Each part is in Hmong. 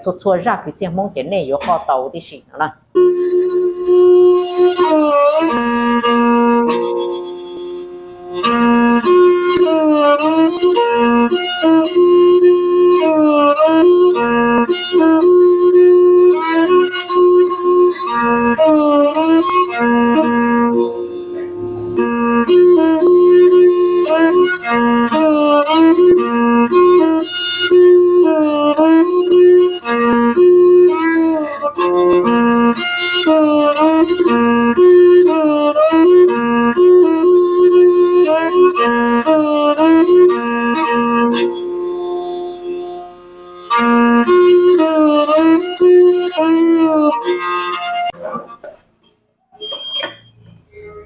txhua txhua zaj kwv txhiaj Hmoob ces nej yuav qoj tau tib si no na.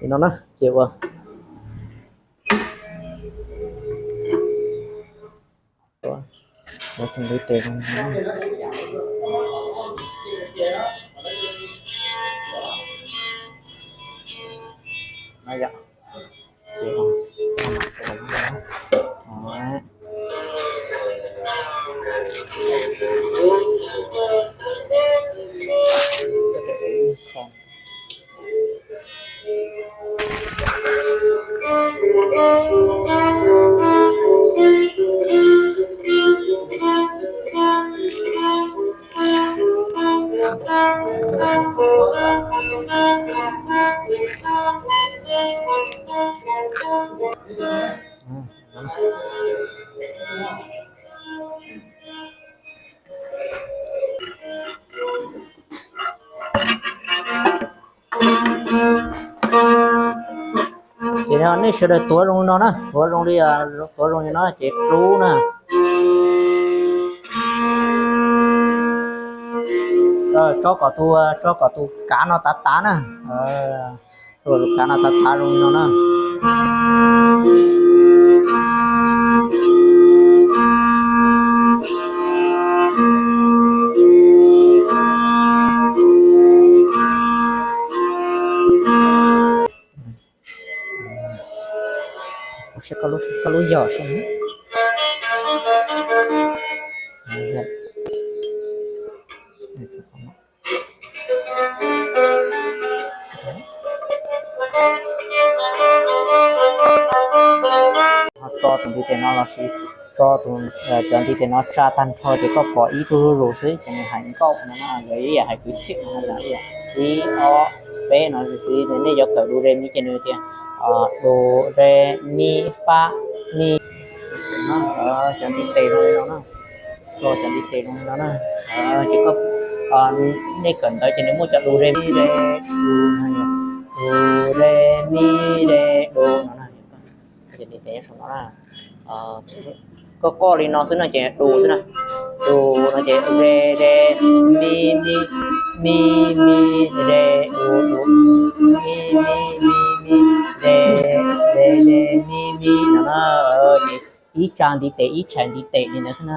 Li no na ces ua, ua txog ntiv tes zoo no. Ces nej sawv daws tuav zoo li no na, tuav zoo li, tuav zoo li no ces rub na. Tso kom tus, tso kom tus kav no tav tav na. Tus kav no tav tav zoo li no na. Koj lub yog saib. Tso tus ntiv tes no los sis tso tus, cov ntiv tes no tsa tag nrho ces koj pom ib tug zuj zus xwb ces nws hais nkauj no na, yog ib yam hais kwv txhiaj no, ib, ob, peb no xwb. Nej yuav kawm do re mi ces nws tias do re mi fa mi. Cov ntiv tes zoo li no na, tso cov ntiv tes zoo li no na. Ces koj, nej kawm ntawv ces nws muaj cov do re mi re do, do re mi re do no na. Cov ntiv tes nyob saum no na. Koj qoj li no xwb no ces do xwb na. Do no ces re re mi mi, mi mi re do do, mi mi mi mi re re re mi mi no na. Ces ib tsa ntiv tes ib tshais ntiv tes li ntawd xwb na.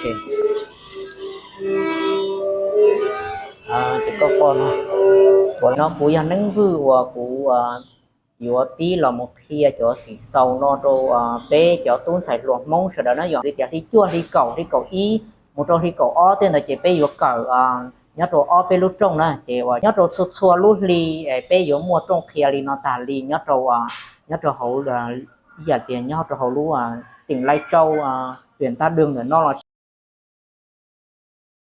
Ces koj qoj no. Uas no kuv yog Neeb Vwj uas kuv yuav pib los mus qhia cov xim xaus no rau peb cov tub ntxhais hluas Hmoob sawv daws na. Yog li tias hli cuaj hli kaum hli kaum ib mus rau hli kaum ob tej ntawd ces peb yuav kawm nyob rau ob peb lub rooj na. Ces uas nyob rau txhua txhua lub hli peb yuav muaj rooj qhia li no tag li nyob rau, nyob rau hauv, ib yam tias nyob rau hauv lub tỉnh Lai Châu, huyện Tam Đường ntawm no los